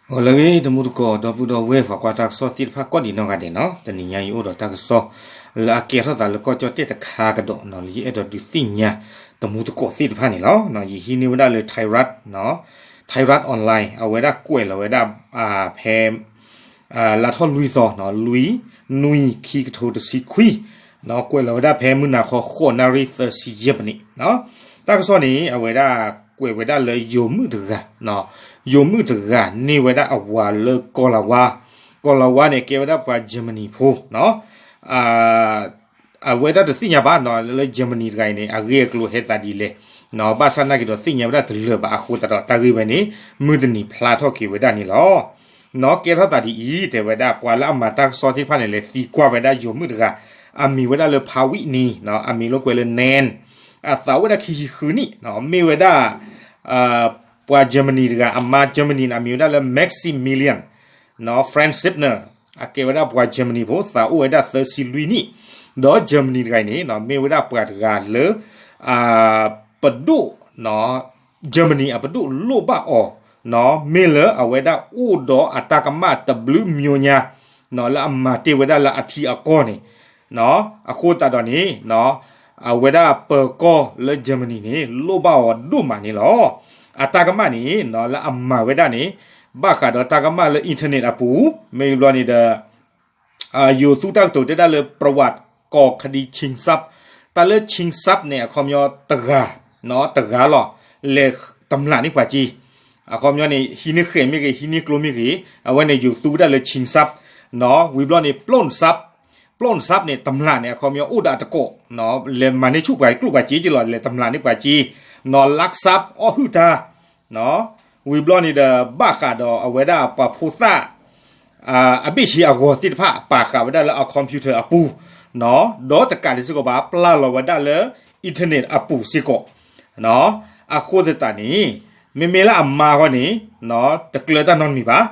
ဂီၤလၢအဂ့ၤ တမူတကိး ဒီပုၢ်ဒီဝဲၢ် ပှၤကွၢ်တၢ်ကစီၣ်သ့ၣ်တဖၣ် ကိးဒံးနီၢ်ဂၤဒဲးနီၤ, တနံၤညါအံၤ ယအိၣ်ဒီးတၢ်ကစီၣ်လၢအကဲထီၣ်သးလၢကီၢ်ကၠီၣ်တဲၣ်တခါကဒီးနီၤ, လၢယအဲၣ်ဒိးဒုးသ့ၣ်ညါတမူတကိးသ့ၣ်တဖၣ်န့ၣ်လီၤ. ယဟံးန့ၢ်ဝဲဒၣ်လၢ Thai Rat, Thai Rat Online အဝဲဒၣ်ကွဲးလီၤဝဲဒၣ် ဖဲ လါထီၣ်လွံၢ်သီနီၤ, လွံၢ်နွံ ခံကထိတဆံခွံ, ကွဲးလီၤဝဲဒၣ်ဖဲမုၢ်နၤခီ ဃိးနၣ်ရံၣ်သၢဆံယဲၢ်မံးနံး. တၢ်ကစီၣ်န့ၣ် အဝဲဒၣ်ကွဲးဝဲဒၣ်လၢယိၤမုၣ်တဂၤ, ယိၤမုၣ်တဂၤန့ၢ်ဝဲဒၣ်အဝၤလၢကီၢ်လၤဝါ, ကီၢ်လၤဝါန့ၣ် ကဲဝဲဒၣ်ပှၤ Germany ဖိနီၤ. အဝဲဒၣ်တသ့ၣ်ညါဘၣ်နီၤ လၢ Germany တဂၤအံၤန့ၣ် အဂ့ၢ်အကျိၤဟဲသးဒ်လဲၣ်, ဘၣ်ဆၣ်နာ်က့ဒီးသ့ၣ်ညါဝဲဒၣ်တလၢာ်ဘၣ်အဃိသတးဒီး တၢ်ဂ့ၢ်ဝဲန့ၣ် မုၢ်တနံၤဖျါထီၣ်က့ၤဝဲဒၣ်န့ၣ်လီၤ. နီၤ ကဲထီၣ်သးဒ်အံၤ တဲဝဲဒၣ် ပှၤလၢအမၤတၢ်ကစီၣ်သ့ၣ်တဖၣ်န့ၣ် လဲၤသံကွၢ်ဝဲဒၣ်ယိၤမုၣ်တဂၤ, အမံၤဝဲဒၣ်လၢ ဖါဝံၣ်နံၤ, အမံၤလိာ်ကွဲးလၢ Nan, အသးအိၣ်ဝဲဒၣ်ခံဆံဃုနံၣ်, မ့ၢ်ဝဲဒၣ် ပှၤ Germany တဂၤ, အမါ Germany န့ၣ် အမံၤဝဲဒၣ်လၢ Maximilian, Franz Sibner, အကဲဝဲဒၣ်ပှၤ Germany ဖိ, သးအိၣ်ဝဲဒၣ်သၢဆံလွံၢ်နံၣ်, ဒီး Germany တဂၤအံၤန့ၣ် မ့ၢ်ဝဲဒၣ်ပှၤတဂၤလၢ ပဒိၣ် Germany အပဒိၣ်လိၣ်ဘၣ်အီၤ, မ့ၢ်လၢအဝဲဒၣ်အိၣ်ဒီးအတၢ်ကမၣ်တဘျုးမျိၤညါ, လၢအမၤတ့ၢ်ဝဲဒၣ်လၢအထံအကီၢ်န့ၣ်, အဃိသတးဒီးန့ၣ် အဝဲဒၣ်ပၢၤကီၢ်လၢ Germany န့ၣ် လိၣ်ဘၣ်အီၤဒိၣ်မးန့ၣ်လီၤ. အတၢ်ကမၣ်န့ၣ် လၢအမၤဝဲဒၣ်န့ၣ် ဘၣ်ဃးဒီးတၢ်ကမၣ်လၢ internet အပူၤ, မ့ၢ်ဘျီန့ၣ်ဒီး ယိၤသူတၢ်ကတိၤတဲဒၣ်လၢ ပရဝး ကီၢ်ခဒံး ชิงทรัพย์, တၢ်လၢ ชิงทรัพย์ န့ၣ် အခီပညီတဂၤ, တဂၤလီၤ, လဲၤတမျၢ်န့ၢ်ပှၤစ့, အခီပညီန့ၣ် ဟံးန့ၢ်ဃဲၤမ့ၢ်ဂ့ၤ ဟံးန့ၢ်ကျိမ့ၢ်ဂ့ၤ, အဝဲန့ၣ်ယိၤသူဝဲဒၣ်လၢ ชิงทรัพย์, ဝံၤဘျီန့ၣ် ပျိၣ်စပ်း, ပျိၣ်စပ်းန့ၣ် တမျၢ်န့ၣ် အခီပညီအိၣ်ဒီးအတကိး, လဲၤမၤန့ၢ်ဆူၣ်ပှၤကျိၣ်ပှၤစ့က့လီၤ, လဲၤတမျၢ်န့ၢ်ပှၤစ့, နီၤ ลักทรัพย์ အီၣ်ဟုၣ်တၢ် ဝံၤဘျီန့ၣ်ဒီး ဘၣ်ဃးဒီးအဝဲဒၣ်ပှၤဖိသၣ် အဘ့ၣ်ဆ့အဂီၤသ့ၣ်တဖၣ် ပာ်ဃာ်ဝဲဒၣ်လၢအ computer အပူၤ, ဒီးတကးဒံးစ့ၢ်ကီးဘၣ် ပျၢ်လီၤဝဲဒၣ်လၢ internet အပူၤစ့ၢ်ကီး, အဃိသတးန့ၣ် မ့မ့ၢ်လၢအမါဃီန့ၣ် တကျၢၤတၢ်နီတမံၤ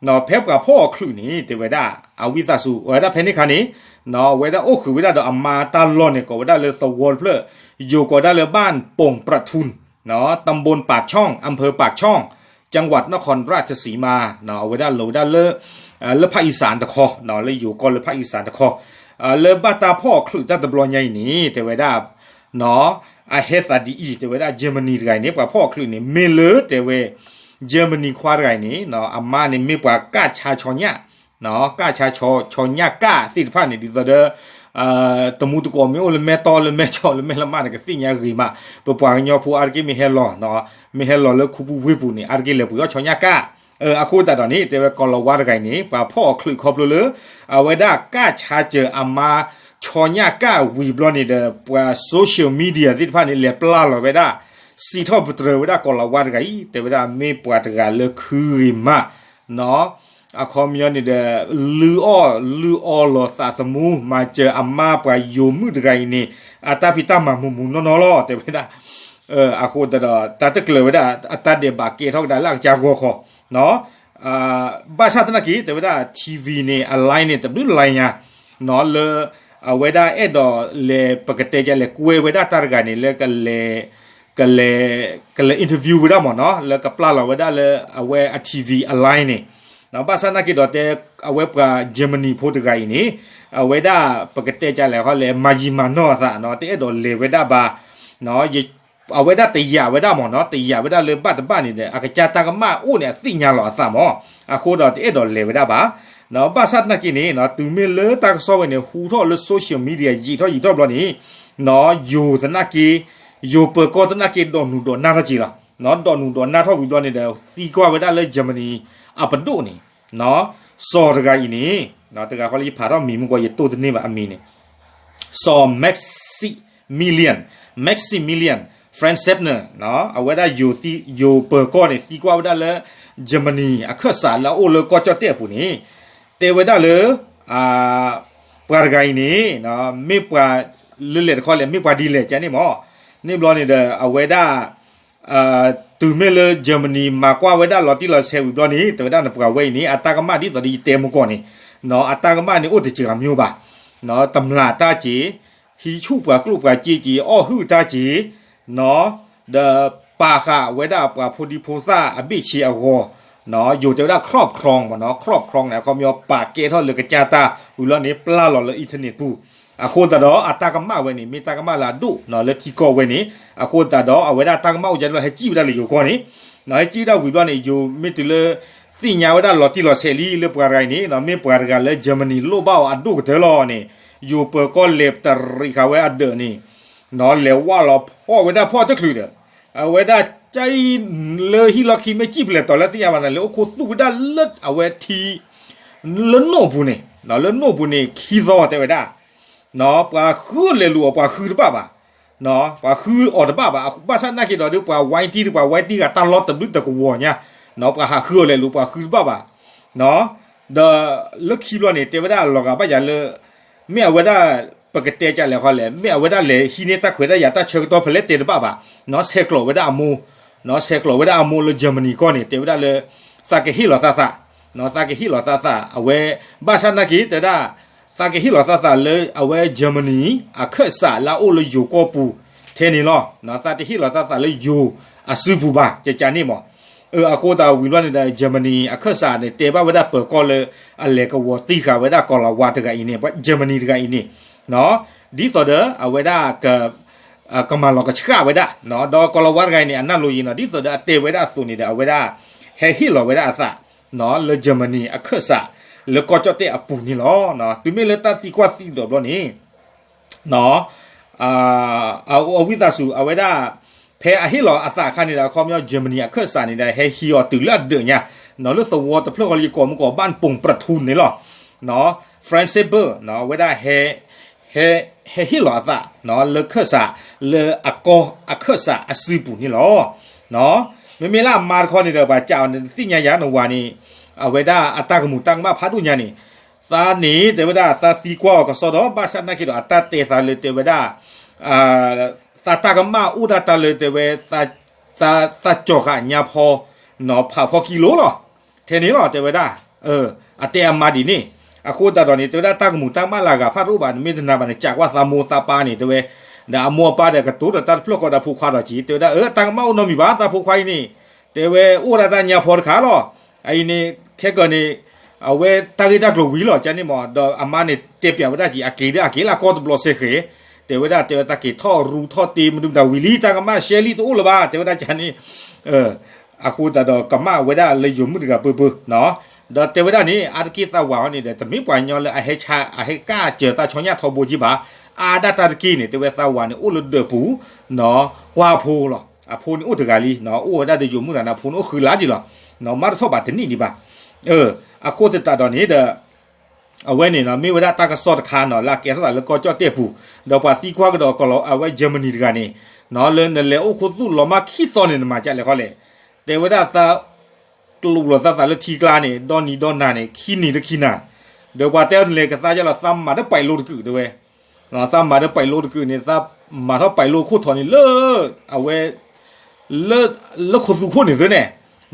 ဘၣ်. ဖဲပှၤဖီၣ်အီၤချုးန့ၣ် တဲဝဲဒၣ် အဝံသးစူၤ အဝဲဒၣ်ဖဲန့ၣ်အခါန့ၣ် အဝဲဒၣ်အိၣ်ဃုာ်ဝဲဒၣ်ဒီးအမါတၢ်လီၢ်န့ၣ် ကိးဝဲဒၣ်လၢသဝီတဖျၢၣ်, ယိၤကိးဝဲဒၣ်လၢ บ้านโป่งประทุน ตำบลปากช่อง อำเภอปากช่อง จังหวัดนครราชสีมา, အဝဲဒၣ်လီၤဝဲဒၣ်လၢ လၢဖးအံစၣ်တခီ, လၢယိၤကီၢ်လၢဖးအံစၣ်တခီ, လၢဘၣ်တၢ်ဖီၣ်အီၤချုးတၢ်တဘျီညါအံၤန့ၣ် တဲဝဲဒၣ် အဟဲသးဒ်အံၤ တဲဝဲဒၣ် Germany တဂၤအံၤန့ၣ် ပှၤဖီၣ်အီၤချုးန့ၣ် မ့ၢ်လၢတဲဝဲ Germany ခွါတဂၤအံၤန့ၣ် အမါန့ၣ်မ့ၢ်ပှၤကၢ်ဆါဆီညၣ်, ကၢ်ဆါဆီညၣ်ကၢ်သ့ၣ်တဖၣ်န့ၣ် ဒ်သိးဒီး တမူတကိးမ့ၢ်အိၣ်လၢမဲၢ်တီလၢမဲၢ်ဆီလၢမဲၢ်လမၢ်န့ၣ် ကသ့ၣ်ညါဂ့ၤမး, ပပှၤကညီဖိအါတက့ၢ်မ့ၢ်ဟဲလီၤ, မ့ၢ်ဟဲလီၤလၢခူပူၤဝ့ၢ်ပူၤန့ၣ် အါတက့ၢ်လဲၤပှ့ၤအီၣ်ဆီညၣ်ကၢ်, အဃိသတးဒီးန့ၣ် တဲဝဲကီၤလၤဝါတဂၤအံၤန့ၣ် ပှၤဖီၣ်အီၤချုးခီဖျိလၢ အဝဲဒၣ်ကၢ်ဆါစၢၤအမါ ဆီညၣ်ကၢ်ဝံၤဘျီန့ၣ်ဒီး ပှၤ social media သ့ၣ်တဖၣ်န့ၣ် လဲၤပျၢ်လီၤဝဲဒၣ် စံးထီၣ်ပတြၢၤဝဲဒၣ်ကီၤလၤဝါတဂၤအံၤ တဲဝဲဒၣ်မ့ၢ်ပှၤတဂၤလၢခုဂ့ၤမး, အခီပညီန့ၣ်ဒီး လုၢ်အီၣ်လုၢ်အီလီၤသးသမူ မၤစၢၤအမါပှၤယိၤမုၣ်တဂၤအံၤန့ၣ် အတၢ်ဖံးတၢ်မၤမူးမူးနီၢ်နီၢ်လီၤ တဲဝဲဒၣ်, အဃိသတးဒီး တၢ်တကျၢၤဝဲဒၣ် အတၢ်ဒဲးဘးကဲထီၣ်ကဒါလၢအကစၢ်ဂီၢ်ခီ, ဘၣ်ဆၣ်သနာ်က့ တဲဝဲဒၣ် TV န့ၣ် အ line န့ၣ် တဘျုး line ညါ လၢ အဝဲဒၣ်အဲၣ်ဒိးလဲၤ ပကတဲကလဲၤကွဲဝဲဒၣ်တၢ်တဂၤန့ၣ် လၢ ကလဲၤ ကလဲၤ interview ဝဲဒၣ်မ့ၢ်နီၤ လၢကပျၢ်လီၤဝဲဒၣ်လၢအဝဲအ TV အ line န့ၣ်, ဘၣ်ဆၣ်သနာ်က့ဒီးတဲ အဝဲပှၤ Germany ဖိတဂၤအံၤန့ၣ် အဝဲဒၣ် ပကတဲကလဲၤခီလဲၤမၤယံာ်မၤနီၢ်အသးနီၤ တအဲၣ်ဒိးလဲၤဝဲဒၣ်ဘၣ် အဝဲဒၣ်တယာ်ဝဲဒၣ်မ့ၢ်နီၤ တယာ်ဝဲဒၣ်လၢဘၣ်တဘၣ်န့ၣ်ဒီး အကစၢ်တၢ်ကမၣ်အိၣ်န့ၣ်အသ့ၣ်ညါလီၤအသးမ့ၢ်, အဃိဒီးတအဲၣ်ဒိးလဲၤဝဲဒၣ်ဘၣ်. ဘၣ်ဆၣ်သနာ်က့န့ၣ် တုၤမ့ၢ်လၢတၢ်ကစီၣ်ဝဲန့ၣ် ဟူထီၣ်လၢ social media ယံာ်ထီၣ်ယံာ်ထီၣ်ဘျီန့ၣ် ယိၤသနာ်က့ ယိၤပၢၤကီၢ်သနာ်က့ ဒိးနုာ်ဒိးနၢ်ထီၣ်က့ၤလီၤ. ဒိးနုာ်ဒိးနၢ်ထီၣ်ဝံၤဘျီန့ၣ်ဒီး သံကွၢ်ဝဲဒၣ်လၢ Germany အပဒိၣ်န့ၣ် စီၤတဂၤအံၤန့ၣ် တဂၤဃီလၢယဖးထီၣ်မံၤမ့ၢ်ကွီ ယတိၢ်တန့ၢ်ဘၣ်အမံၤန့ၣ် စီၤ Maximilian, Maximilian Franz Sibner အဝဲဒၣ်ယိၤပၢၤကီၢ်န့ၣ် သံကွၢ်ဝဲဒၣ်လၢ Germany အခၢၣ်စးလၢအအိၣ်လၢကီၢ်ကၠီၣ်တဲၣ်အပူၤန့ၣ် တဲဝဲဒၣ်လၢ ပှၤတဂၤအံၤန့ၣ် မ့ၢ်ပှၤလၢလဲၣ်တခီလဲၣ် မ့ၢ်ပှၤဒ်လဲၣ်ကန့ၣ်မ့ၢ် န့ၣ်ဘျီန့ၣ်ဒီး အဝဲဒၣ် တုၤမ့ၢ်လၢ Germany မၤကွၢ်ဝဲဒၣ်လီၤတံၢ်လီၤဆဲးဝံၤဘျီန့ၣ် တဲဝဲဒၣ်နပှၤဝဲအံၤန့ၣ် အတၢ်ကမၣ်ဒ်သိးဒီးယတဲမုၢ်ကီၢ်န့ၣ် အတၢ်ကမၣ်န့ၣ်အိၣ်တစှၤမံၤဘၣ် တမျၢ်တၢ်က့ၤ ဟံးဆူၣ်ပှၤကျိၣ်ပှၤစ့က့ၤ အီၣ်ဟုၣ်တၢ်က့ၤ ဒီးပာ်ဃာ်ဝဲဒၣ်ပှၤဖိဒံဖိသၣ်အဘ့ၣ်ဆ့အဂီၤ ယိၤတဲဝဲဒၣ် ครอบครอง မ့ၢ်နီၤ, ครอบครอง န့ၣ် အခီပညီပာ်ကဲထီၣ်လၢကစၢ်တၢ်ဝံၤလီၤန့ၣ် ပျၢ်လီၤလၢ internet ပူၤ. အဃိသတးဒီး အတၢ်ကမၣ်ဝဲန့ၣ် မ့ၢ်တၢ်ကမၣ်လၢအဒိၣ်နီၤ လၢထံကီၢ်ဝဲန့ၣ်. အဃိသတးဒီး အဝဲဒၣ်တၢ်ကမၣ်အိၣ်ဒ်န့ၣ်လီၤ ဟဲစံၣ်ဝဲဒၣ်လၢယိၤကီၢ်န့ၣ်, ဟဲစံၣ်ဝဲဒၣ်ဝံၤဘျီန့ၣ် ယိၤမ့ၢ်တုၤလၢ သ့ၣ်ညါဝဲဒၣ်လီၤတံၢ်လီၤဆဲးလံလၢပှၤတဂၤအံၤန့ၣ် မ့ၢ်ပှၤတဂၤလၢ Germany လိၣ်ဘၣ်အီၤအဒိၣ်ကတၢၢ်လီၤန့ၣ်, ယိၤပၢၤကီၢ်လဲၤတရံးဃာ်ဝဲအဒၢးန့ၣ် လဲၤဝဲလီၤဖီၣ်ဝဲဒၣ်ဖီၣ်တချုးဒီး အဝဲဒၣ်ကၢ်အံၤ လၢဟံၣ်လီၢ်ခံ မ့ၢ်စံၣ်ဖျဲးတီၤလၢသ့ၣ်ညါဘၣ်န့ၣ် လၢအိၣ်ခိၣ်သူၣ်ဝဲဒၣ်လၢအဝဲထံ လၢနိၣ်ပူၤန့ၣ်, လၢနိၣ်ပူၤန့ၣ် ခံသီတဲဝဲဒၣ်, ပှၤဃုအီၤလဲၤလူၤအီၤ ပှၤဃုတဘၣ်ဘၣ်, ပှၤဃုအီၤတဘၣ်ဘၣ်. ဘၣ်ဆၣ်နာ်က့ၤဒီး ဒ်ပှၤဝဲတံၢ် ဒ်ပှၤဝဲတံၢ်ဂၤတၢ်လီၢ်တဘျုးတကဝီၤညါ, ပှၤဟးဃုအီၤလဲၤလူၤ ပှၤဃုတဘၣ်ဘၣ်. ဒီးလၢခံဘျီန့ၣ် တဲဝဲဒၣ်လီၤဂာ်ဘၣ်ယၤလၢ မ့ၢ်အဝဲဒၣ် ပကတဲကလဲာ်ခီလဲၣ်, မ့ၢ်အဝဲဒၣ်လဲၤဟံးန့ၢ်တၢ်ခွဲးတၢ်ယာ်တၢ်ဆၢကတီၢ်ဖဲလဲၣ်တဲတဘၣ်ဘၣ်, ဆဲးကျိးဝဲဒၣ်အမိၢ်, ဆဲးကျိးဝဲဒၣ်အမိၢ်လၢ Germany ကီၢ်န့ၣ် တဲဝဲဒၣ်လၢ သးကဟ့ၣ်လီၤသးသး, သးကဟ့ၣ်လီၤသးသး အဝဲ ဘၣ်ဆၣ်နာ်က့ၤ တဲဝဲဒၣ် သးကဟ့ၣ်လီၤသးသးလၢအဝဲ Germany အခၢၣ်စးလၢအအိၣ်လၢယိၤကီၢ်ပူၤ ထဲန့ၣ်လီၤ. သးတဟ့ၣ်လီၤသးသးလၢယိၤအစုပူၤဘၣ် ကကန့ၣ်မး. အဃိသတးဝံၤဘျီန့ၣ်ဒီး Germany အခၢၣ်စးန့ၣ် တဲဘၣ်ဝဲဒၣ်ပၢၤကီၢ်လၢ အလဲၤကဝီၤတံၢ်ဃာ်ဝဲဒၣ်ကီၤလၤဝါတဂၤအံၤန့ၣ် Germany တဂၤအံၤန့ၣ် ဒ်သိးဒီးအဝဲဒၣ် ကမၤလီၤကဆှၣ်ဝဲဒၣ်, ဒီးကီၤလၤဝါတဂၤအံၤန့ၣ် အနၢ်လိၤယံၤနီၤ, ဒ်သိးဒီးအတဲဝဲဒၣ်အသိးန့ၣ်ဒီး အဝဲဒၣ် ဟဲဟ့ၣ်လီၤဝဲဒၣ်အသး လၢ Germany အခၢၣ်စး လၢကီၢ်ကၠီၣ်တဲၣ်အပူၤန့ၣ်လီၤ. တုၤမ့ၢ်လၢတၢ်သံကွၢ်သံကဒီးဘျီန့ၣ် အဝံသးစူၤ အဝဲဒၣ် ဖဲအဟ့ၣ်လီၤအသးအခါန့ၣ်ဒီး အခီပညီ Germany အခၢၣ်စးန့ၣ်ဒီး ဟဲဟံးအီၤတုၤလၢအဒၢးညါ လၢသဝီတဖျၢၣ်ဃီလၢယကိးမုၢ်ကိးဘၣ် ပူၤပြထူန့ၣ်လီၤ. Francis Bevere အဝဲဒၣ် ဟဲဟ့ၣ်လီၤအသး လၢခၢၣ်စး လၢအကီၢ်အခၢၣ်စးအစုပူၤန့ၣ်လီၤ. မ့မ့ၢ်လၢအမါတခီန့ၣ်ဒီး ပှၤစံးအီၤန့ၣ် တသ့ၣ်ညါယၤနဝၤန့ၣ် အဝဲဒၣ်အတၢ်ကမူးတၢ်ကမၣ်ဖးဒိၣ်ညါန့ၣ် သးန့ၣ် တဲဝဲဒၣ် သးသံကွၢ်အီၤကစီဒီး ဘၣ်ဆၣ်နာ်က့ၤဒီး အတၢ်တဲသးလၢတဲဝဲဒၣ် သးတၢ်ကမၣ်အိၣ်ဒၣ်တၢ်လၢတဲဝဲ သးကၠီၤဃာ်ညါဖီ ဖးဖီကံလိလီၤ. ထဲန့ၣ်လီၤ တဲဝဲဒၣ် အတဲအမါဒ်န့ၣ်. အဃိသတးဒီးန့ၣ် တဲဝဲဒၣ် တၢ်ကမူးတၢ်ကမၣ်လၢအဂၤဖးဒိၣ်ဘၣ် နမ့ၢ်တနာ်ဘၣ်န့ၣ် စံးကွၢ်သးမိၢ်သးပၢ်န့ၣ် တဲဝဲ, ဒီးအမိၢ်အပၢ်ဒီးကတိၤဒီးတၢ်တဖျၢၣ်ဃီဒီးဖိခွါဒီးက့ၤ တဲဝဲဒၣ် အၢ တၢ်ကမၣ်အိၣ်နီတမံၤဘၣ် သးဖိခွါအံၤန့ၣ် တဲဝဲအိၣ်ဒၣ်တၢ်ညါဖီတခါလီၤ. အအံၤန့ၣ် ခဲကၢၤန့ၣ် အဝဲတၢ်ဂ့ၢ်တၢ်ကျိၤဝံၤလီၤ ကန့ၣ်မး ဒီးအမါန့ၣ်တဲပျးဝဲဒၣ်က့ၤ အက့ၤဒၣ်အက့ၤလၢအကီၢ်တဘျီစဲဃဲၤ တဲဝဲဒၣ် တဲဝဲသးက့ၤထီၣ်ရူထီၣ်တ့မနုၤမတၤဝံၤလံ တၢ်ကမၣ်ရှဲလံတအိၣ်လၢၤဘၣ် တဲဝဲဒၣ်ကန့ၣ်. အဃိသတးဒီးကမၣ်ဝဲဒၣ်လၢယိၤမုၣ်တဂၤပၢပၢ ဒီးတဲဝဲဒၣ်န့ၣ် အါတက့ၢ်သးဝၤအံၤန့ၣ်ဒီး တမ့ၢ်ပှၤကညီလၢအဟဲဆါ အဟဲကၢ်စၢၤသးဆီညၣ်ထီဘိက့ဘၣ်. အါဒၣ်တၢ်တက့ၢ်န့ၣ် တဲဝဲသးဝၤန့ၣ်အိၣ်လၢဒၢးပူၤ ကွၢ်ဖိလီၤ. အဖိန့ၣ်အိၣ်တဂၤလံ အိၣ်ဝဲဒၣ်ဒီးယိၤမုၣ်တဂၤန့ၣ် အဖိန့ၣ်အိၣ်ဃုလါဒံးလီၤ. မၤတထီၣ်ဘၣ်တနံၣ်ဒံးဘၣ်. အဃိသတးဒီးန့ၣ်ဒီး အဝဲန့ၣ် မ့ၢ်ဝဲဒၣ်တၢ်ကစီၣ်တခါနီၤ လၢအကဲထီၣ်သးလၢကီၢ်ကၠီၣ်တဲၣ်ပူၤ ဒီးပှၤသံကွၢ်ကဒီးကီၤလၤဝါ အဝဲ Germany တဂၤန့ၣ် လၢနလဲၤအိၣ်ခိၣ်သူၣ်လီၤမၢ်ခံသီန့ၣ် နမၤကလဲၣ်ဃီလဲၣ်. တဲဝဲဒၣ်သး ကျိးလီၤသးသးလၢထံကျါန့ၣ် ဒီနံၤဒီနၤန့ၣ် ခံနံၤတခံနၤ ဒီးပှၤတဲအီၤနလဲၤကသါယါလီၤ သးမၤဒီးပာ်လိတကုာ်တဲဝဲ သးမၤဒီးပာ်လိတကုာ်န့ၣ် သးမၤထီၣ်ပာ်လိခိၣ်ထီၣ်န့ၣ်လၢ အဝဲ လၢခိၣ်သူခိၣ်န့ၣ်သ့န့ၣ်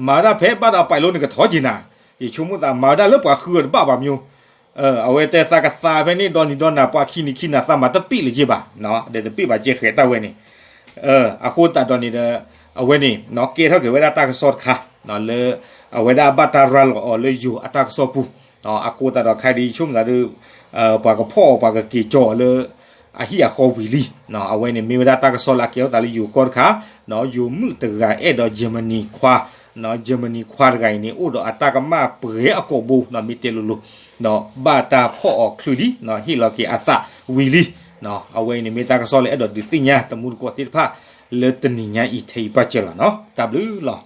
မၤဝဲဒၣ်ဖဲဘၣ်ဒီးပာ်လိန့ၣ်ကထီၣ်က့ၤနၤ ယဆိကမိၣ်သးမၤဝဲဒၣ်လၢပှၤဃုအီၤတဘၣ်ဘၣ်မၠိ အဝဲတဲသးကသါဖဲန့ၣ် ဒီနံၤဒီနၤပှၤခံနံၤခံနၤ သးမၤတပ့ၢ်လၢၤက့ဘၣ် ဒီးတပ့ၢ်ဘၣ်ကဲဃဲၤတၢ်ဝဲန့ၣ် အဃိသတးဒီးန့ၣ်ဒီး အဝဲန့ၣ် ကဲထီၣ်က့ၤဝဲဒၣ်တၢ်ကစီၣ်တခါ လၢ အဝဲဒၣ်ဘၣ်တၢ်ရၤလီၤအီၤလၢယိၤအတၢ်ကစီၣ်ပူၤ အဃိသတးဒီးခဲအံၤဒ်ဆိကမိၣ်သးဒီး ပှၤကဖီၣ်အီၤပှၤကက့ၤကၠီအီၤလၢ အဟံၣ်အဃီဝံၤလံ. အဝဲန့ၣ်မ့ၢ်ဝဲဒၣ်တၢ်ကစီၣ်လၢအကဲထီၣ်သးလၢယိၤကီၢ်တခါ ယိၤမုၣ်တဂၤအဲၣ်ဒိး Germany ခွါ Germany ခွါတဂၤအံၤန့ၣ် အိၣ်ဒီးအတၢ်ကမၣ်ပှဲၤအကိာ်ဘိ မ့ၢ်တဲလိၤလိၤ ဒီးဘၣ်တၢ်ဖီၣ်အီၤချုးလံ ဟ့ၣ်လီၤက့ၤအသးဝံၤလံ. အဝဲအံၤန့ၣ်မ့ၢ်တၢ်ကစီၣ်လၢအဲၣ်ဒိးဒုးသ့ၣ်ညါ တမူတကိးသ့ၣ်တဖၣ် လၢတနံၤညါအံၤထဲအံၤပၢ်စၢၤလီၤနီၤ တၢ်ဘျုးလီၤ.